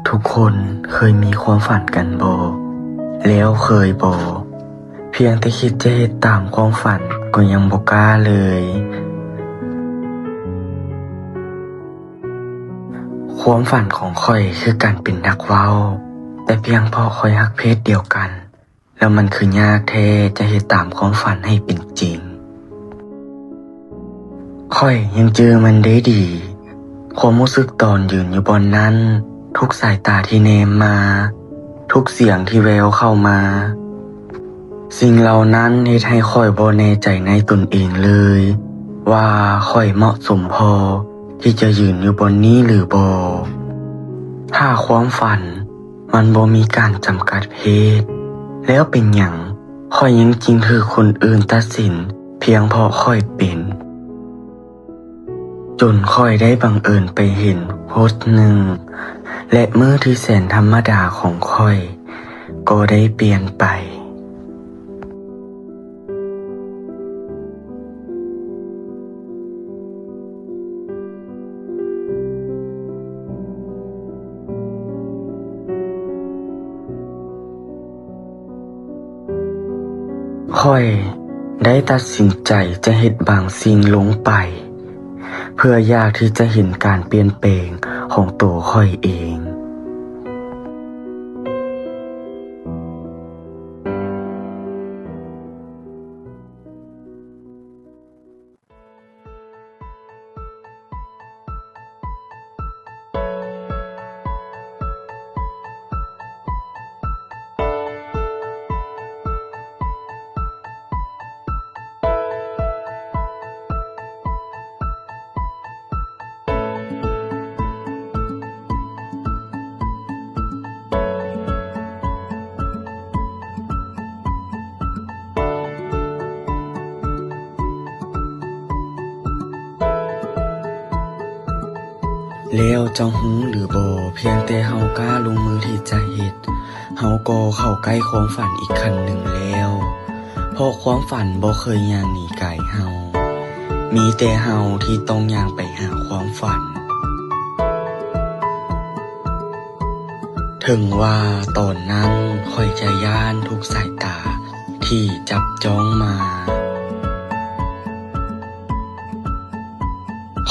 ທຸກຄົນເຄີຍມີຄວາມຝັນກັນບໍ່? ແລ້ວເຄີຍບໍ່? ພຽງແຕ່ຄິດຈະເຮັດຕາມຄວາມຝັນກໍຍັງບໍ່ກ້າເລີຍ. ຄວາມຝັນຂອງຂ້ອຍຄືການເປັນນັກເວົ້າ, ແຕ່ພຽງເພາະຂ້ອຍຮັກເພດດຽວກັນ, ແລ້ວມັນຄືຍາກແທ້ຈະເຮັດຕາມຄວາມຝັນໃຫ້ເປັນຈິງ. ຂ້ອຍຍັງຈື່ມັນໄດ້ດີ, ຄວາມຮູ້ສຶກຕອນຢືນຢູ່ບ່ອນນັ້ນ, ທຸກສາຍຕາທີ່ແນມມາ, ທຸກສຽງທີ່ແວ່ວເຂົ້າມາ, ສິ່ງເຫຼົ່ານັ້ນເຮັດໃຫ້ຂ້ອຍບໍ່ແນ່ໃຈໃນຕົນເອງເລີຍ ວ່າຂ້ອຍເໝາະສົມພໍທີ່ຈະຢືນຢູ່ບ່ອນນີ້ຫຼືບໍ່. ຖ້າຄວາມຝັນ ມັນບໍ່ມີການຈຳກັດເພດ, ແລ້ວເປັນຫຍັງຂ້ອຍຍັງຈຶ່ງຖືກຄົນອື່ນຕັດສິນພຽງເພາະຂ້ອຍເປັນ? ຈົນຂ້ອຍໄດ້ບັງເອີນໄປເຫັນໂພສໜຶ່ງ, ແລະ ມື້ທີ່ແສນທຳມະດາຂອງຂ້ອຍກໍໄດ້ປ່ຽນໄປ. ຂ້ອຍໄດ້ຕັດສິນໃຈຈະເຮັດບາງສິ່ງລົງໄປ ເພື່ອຢາກທີ່ຈະເຫັນການປ່ຽນແປງຂອງໂຕຂ້ອຍເອງ. ແລ້ວເຈົ້າຮູ້ຫຼືບໍ່, ພຽງແຕ່ເຮົາກ້າລົງມືທີ່ຈະເຮັດ, ເຮົາກໍເຂົ້າໃກ້ຄວາມຝັນອີກຂັ້ນໜຶ່ງແລ້ວ. ເພາະຄວາມຝັນບໍ່ເຄີຍຍ່າງໜີໄກເຮົາ, ມີແຕ່ເຮົາທີ່ຕ້ອງຍ່າງໄປຫາຄວາມຝັນ. ເຖິງວ່າຕອນນັ້ນຂ້ອຍຈະຢ້ານທຸກສາຍຕາທີ່ຈັບຈ້ອງມາ,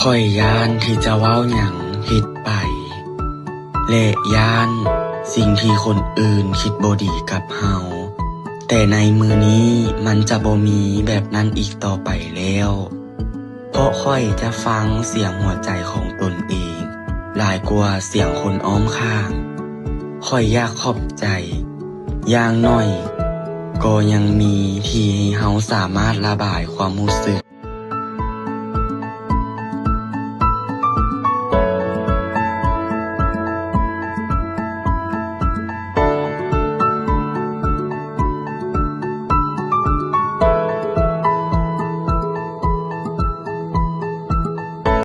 ຂ້ອຍຢ້ານທີ່ຈະເວົ້າຫຍັງຜິດໄປ ແລະ ຢ້ານສິ່ງທີ່ຄົນອື່ນຄິດບໍ່ດີກັບເຮົາ. ແຕ່ໃນມື້ນີ້ມັນຈະບໍ່ມີແບບນັ້ນອີກຕໍ່ໄປແລ້ວ, ເພາະຂ້ອຍຈະຟັງສຽງຫົວໃຈຂອງຕົນເອງຫຼາຍກວ່າສຽງຄົນອ້ອມຂ້າງ. ຂ້ອຍຢາກຂອບໃຈ, ຢ່າງໜ້ອຍກໍຍັງມີທີ່ໃຫ້ເຮົາສາມາດລະບາຍຄວາມຮູ້ສຶກ